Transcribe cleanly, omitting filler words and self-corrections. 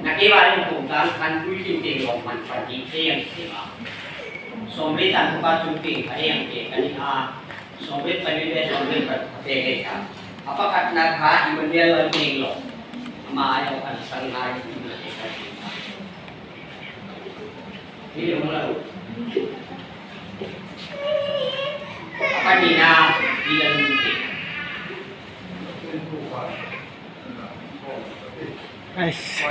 Nakiba yung kung tan kan puitlin te lawmman pahnih thei an si a, 70 an thuka chung ping thei an pe kan in a, 74 le 34 a pe hei kha. A pakhatnak kha Emmanuel Lalpeng law amah ai awk an sal ngai in a pe kan ti kha. Hi le hung la u. A pahnihnak hi Lal Nun Te. Nice.